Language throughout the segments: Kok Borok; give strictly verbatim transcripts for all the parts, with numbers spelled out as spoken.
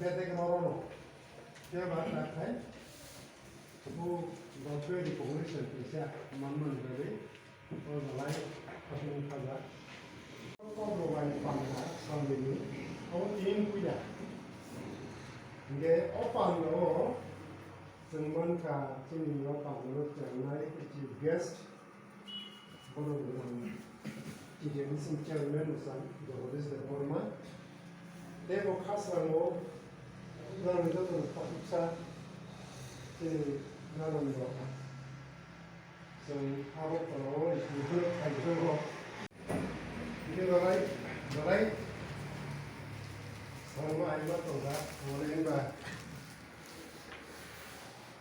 Kete knorok no keba ta khai bo doctorate recognition kaisa manmani bagwi o jalai khasung khaja. Kokbo bai panda samlini o tin puida. Hingke o panda o chwng mankha chini o panda o chengnai chief guest. Bono ang T T M C chairman bwsang Jagadish Debbarma. Tei bo khasrango narwk jotono khasuksa chini narwk rok. Chwng abo phano khaijak rok. Bini bagwi belai sangma haima tongkha, hwnwi hwnba.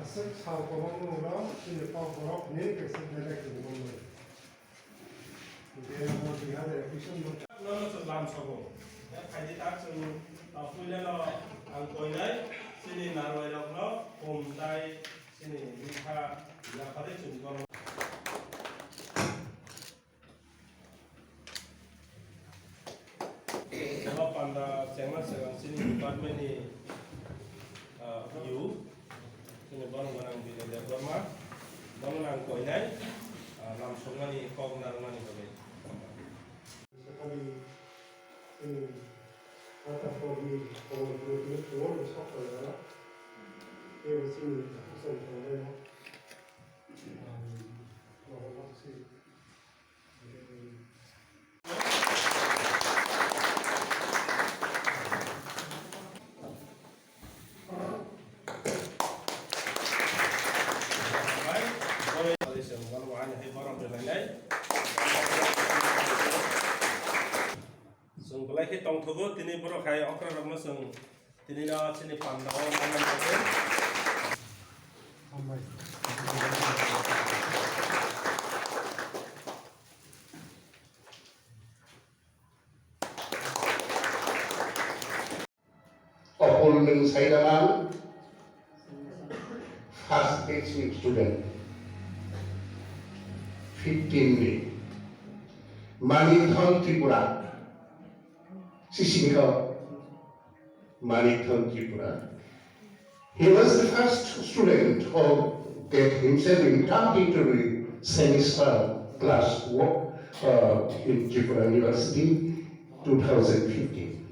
Aswk sal kwbangma ulo chini kok borok nini kaisa belai kwbangma. Hingke bo dui hazar ekush ni mwthang. Nono chwng lam sogo. Ya phaidi tak chwng, ah, puila no ang koinai chini narwai rok no khum tai chini bikha yaphari chwng borok. Obo panda chengma chwng chini department ni, ah, U, chini borok gwnang Biren Debbarma, bono nang koinai, ah, lam sokmani kok narwkmani bagwi. Sakani, chini mata pokni kobo bwrwi tini kobo bwswk koinai, tei chini bwswk koinai, ah, kobo bwswk. Chwng belai khe tongthogo, tini borok hai okra rokno chwng tini no chini panda o manna bagwi. Hambai. Opul nwng saidamang first batch ni student, fifteen ni Manik Dhon Tripura, sisini kho Manik Dhon Tripura. He was the first student who get himself inducted into the semester class work, uh, in Tripura University, two thousand fifteen.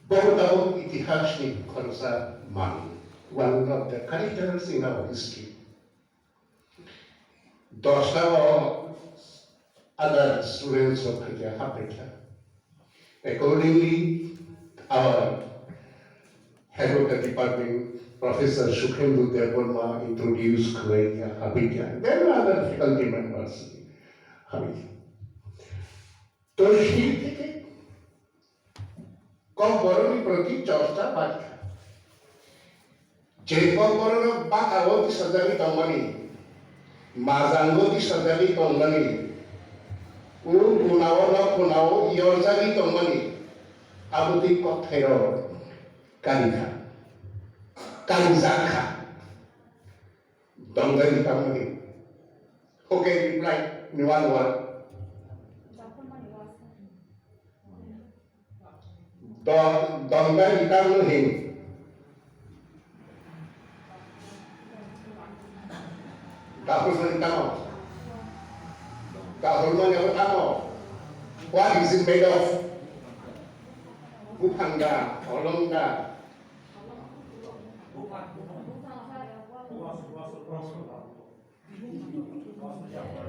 Bo tabuk itihas ni khoroksa manwi, one of the characters in our history. Dosta o other students rok phaikha, haphaikha. Accordingly, our head of the department, Professor Sukhendu Debbarma, introduce khlaikha, haphaikha. Then other faculty members haphaikha. To sini theke Kokborokni proti chorcha baikha. Je kokborok baka o tisajagwi tongmani, majang o tisajagwi tongmani, o kuna o nok kuna o yorjagwi tongmani, abo twi kokthairok karikha, karijakha. Dongdari tamani. Okay, reply ni one word. Dong, dongdari tamani. Dapur mani tamo. Dapur mani apa tamo? What is it made of? Buphang da, holong da.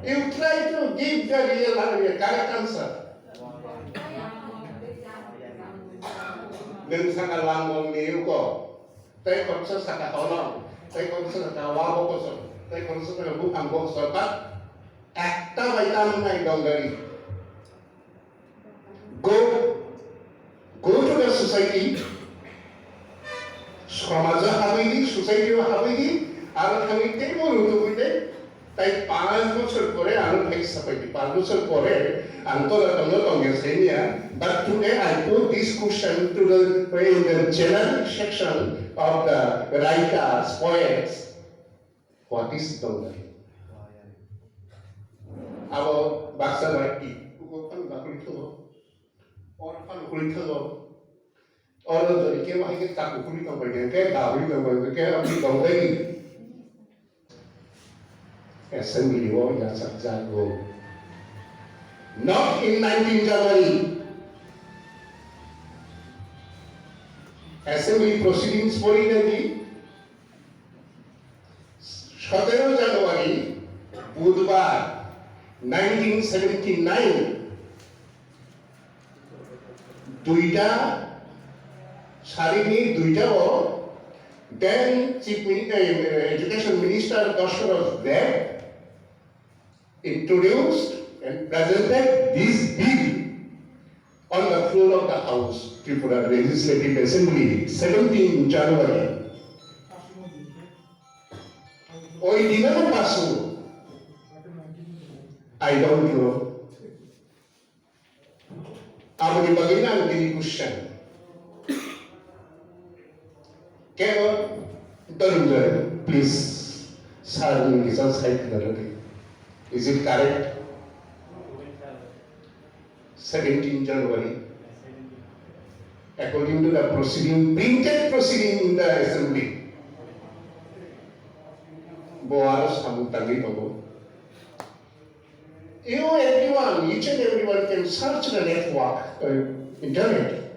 You try to give the real, uh, correct answer. Nwng saka langmong ni uko, tei khoroksa saka holong, tei khoroksa saka wabo kosong, tei khoroksa saka buphang bo kosong, but ekta bai tamo nai dongdari. Go, go to the society. Somajo habwi di, society o habwi di, aro thangwi teibo rutugwi de. Tai panch bochor pore ano thai sapai di, panch bochor pore ang tola tongno tongya saimya. But today I put this question to the, in the general section of the writers, poets. What is dongdari? Abo baksa bai ti, uko phano bakuli thango, oro phano kuli thango. Oro jodi kebo hai khe chakupuri tongbai khe, dahuri tongbai khe, aboni tongbai. Assembly o yachakjago. Not in nineteen January. Assembly proceedings pori nai di. Sotero January, Budbar, nineteen seventy nine, duita, sarini duita o, then Chief Min-, eh, Education Minister Dasharath Deb introduced and presented this bill on the floor of the House, Tripura Legislative Assembly, seventeen January. Oi dinano pasu. I don't know. Aboni bagwi ang tini question. Kebo Dhananjay, please, sir ni kisa sai khna rwdi. Is it correct? Seventeen January. According to the proceeding, printed proceeding in the assembly. Bo aro samung tangwi tongo. You everyone, each and everyone can search the network, uh, internet,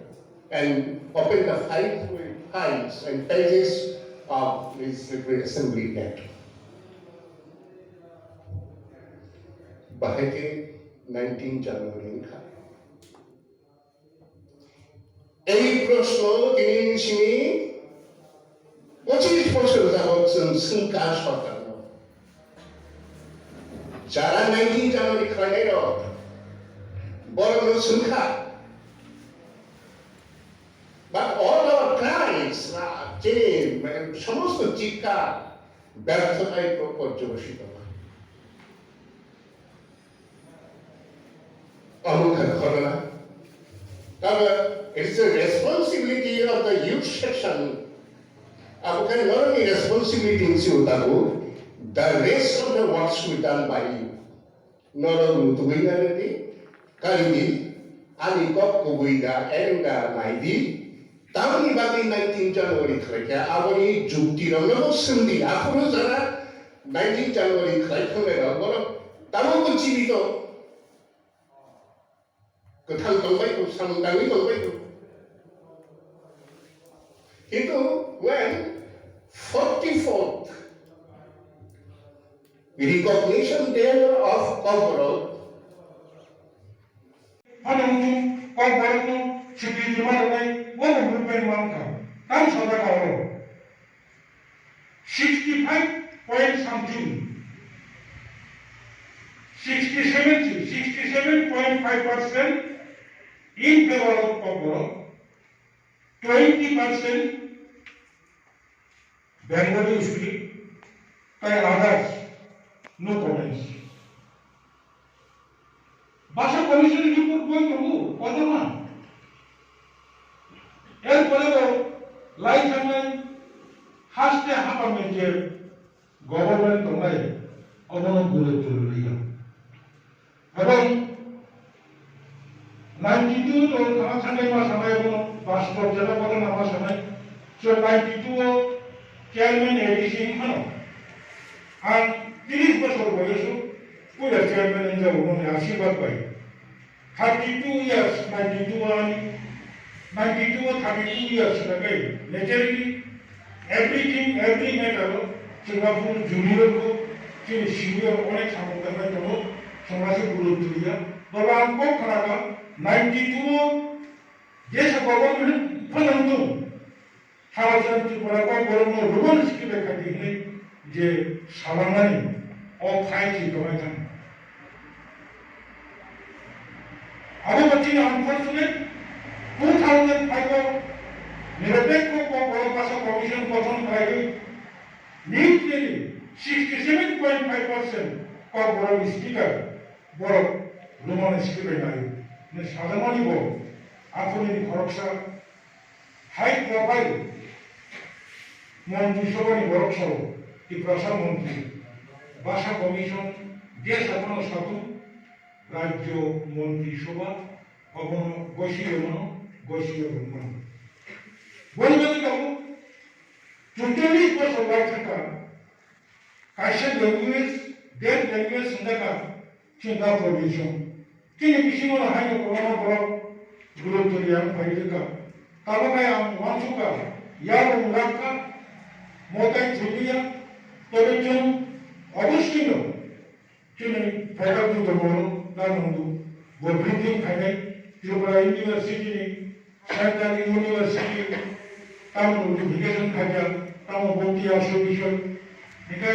and open the file, files and pages of this Assembly Act. Bahai khe nineteen January wngkha. Ei proshno tini simi pochis bosor jabot chwng swngkha sorkarno. Jara nineteen January khlainairok borokno swngkha. But all our cries, ah, chini, mane, somosto chitkar byarthotai porjobosito. Omo khe ghotona. Tabo, it is a responsibility of the youth section. Abo khe norokni responsibility hinwi se tabuk. The rest of the work should be done by you. Norok mutugwi narwdi, karidi, ani kok kubui da, ereng da, naidi. Tamoni bagwi nineteen January khlaikha, aboni juktirokno bo swngdi. Aphuru jara nineteen January khlai thangnairok, borok tamo bo jibito kwthang tongbai tong, samung tangwi tongbai tong. Kintu when forty-fourth Recognition Day of Kokborok, phano wngkha Kokborokno swkritima rwnai, obo movement mankha. Tam sajak oro sixty-five point something, sixty-seven, sixty-seven point five percent in favor of Kokborok, twenty percent Bengali script, tai others, no comments. Basa commission report boi tongo, kotorma. Erpore bo lai thangnai, haste hapangni je government tongnai, obono gule tuli liya. Ebong ninety-two to thangma sanai ma sanai, bono bastob jeba ghotona ma sanai. So ninety-two o chairman A D C wngphano ang tris bosor boyoso puila chairman wngjago, boni ashirbad bai. Thirty-two years, ninety-two ani, ninety-two o thirty-two years hwnkhe naturally everything, every matter o chwngma phuru junior bo chini senior onek samung tangnai tongo, chwngma se guru tuliya. Bobo ang kok khnakha, ninety-two o jesa government phano wngtong, Haba chwng Tripura Kokborokno Roman script bai khaidi hwnwi je salangnani o file se tongwi thang. Abo bo chini unfortunate, two thousand five o Nirapekho Kokborok Basa Commission gothon khlaiwi neatly sixty seven point five percent Kokborok speaker borok Roman script bai nai hwnwi sajamani bo aphuruni khoroksa high profile Montri Sobhani borok sao, Tiprasa Montri, Basa Commission, Desh Aphano Satung, Rajyo Montri Sobha, obono gosi rwmano, gosi rwmano. Boni bagwi tongo, chwng cholish bosor lai thangkha, kaisa language, dead language wngkha chini Gabor region. Chini bisingo haino kwbangma borok gurutto rwya wng phai rwkha. Tabuk hai ang uansukha, yabo mwlangkha, motai thwiliya, tei chwng obosino chini phaikha bujo mono na nungdu. Bo briefing khainai Tripura University ni, Central University, tamo notification khaijak, tamo bokti aswk bisoi. Hinkhe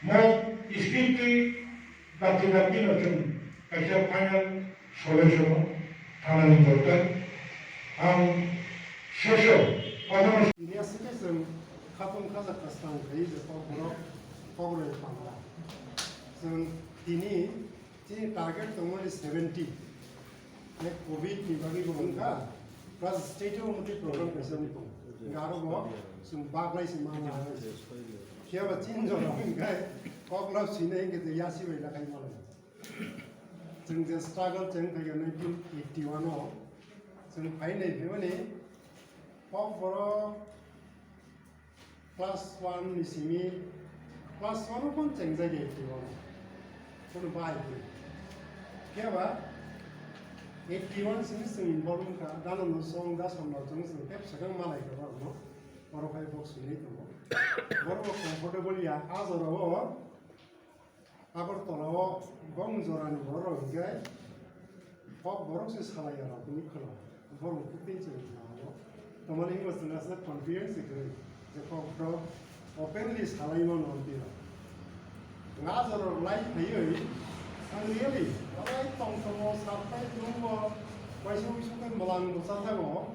mo script twi dakti dakti no chwng kaisa final solution o thanani dorkar. Ang session obono. Tini aswk khe chwng khatung khajak kwsang khai je kokborok kokroi pangla. Chwng tini chini target tongmani seventy. Like covid ni bagwi bo wngkha, plus state o motwi program kaisa wngkha. Hingkhe aro bo chwng baglai se ma ma. Phiya ba chini jora hingkhe kok lab sinai hingkhe je yasi bai lakhai malai. Chwng je struggle chwng khaikha nineteen eighty one o. Chwng phainai phimani kok borok class one ni simi class one o kon chengjak eighty one o. Kono bai khe. Phiya ba eighty one simi chwng involve wngkha. Dano no song da som no chwng chwng tep sakang malai kha borok no. Borok hai box sinai tongo. Borok bo comfortable ya. A jora o Agartala o bong jorani borok hingkhe kok borok se salai ya rok ni khwna borok khe tei chwng khwna o. Tamani hwnba chwng aswk confidence se kwrwi je kok borok openly salai mano hwnti rok. Nga jorok lai phaiwi ang really alai tong tongo, sapai tongo, waisa uisu khe mwlang bo chajago.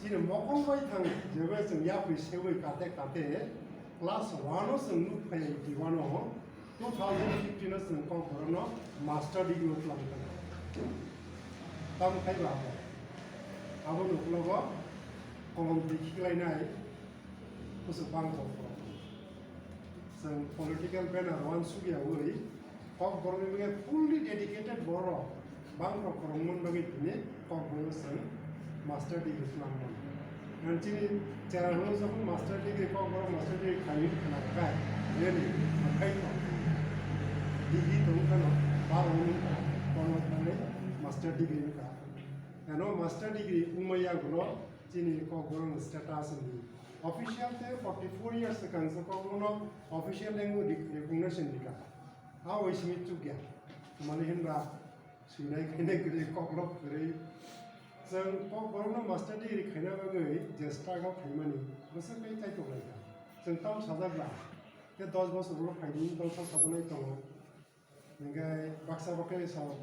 Chini mokol bai thang jebe chwng yapri sewi kate kate class one o chwng nuk phai eighty one o. Two thousand fifteen o chwng kok borokno master degree o twlang kha. Tamo khai ba abo? Aboni uklogo kolom twi khiklainai kuchuk bangkok borok. Chwng political banner wansuk yaui kok borokni bagwi fully dedicated borok bangkok kwrwngmani bagwi tini kok borokno chwng master degree khwlangmani. Nang chini chera hwnwi jokhon master degree kok borok master degree khainwi khwna khai, really, khai tong. Degree tong phano, baro wng kha, kono thangwi master degree wng kha. Ano master degree wngmaya ulo chini kok borokni status wngwi. Official tei forty four years swkang se kok bono official language rec-, recognition rikha. A oi simi chukya. Mani hinba swinai khainai kwrwi, kokrok kwrwi. Chwng kok borokno master degree khaina bagwi je struggle khaimani, bwswk tei chaitok lai kha. Chwng tamo sajak ba, tei dos bosor ulo phaidi, tamo sajaknai tongo. Hinkhe baksa baksa sa kok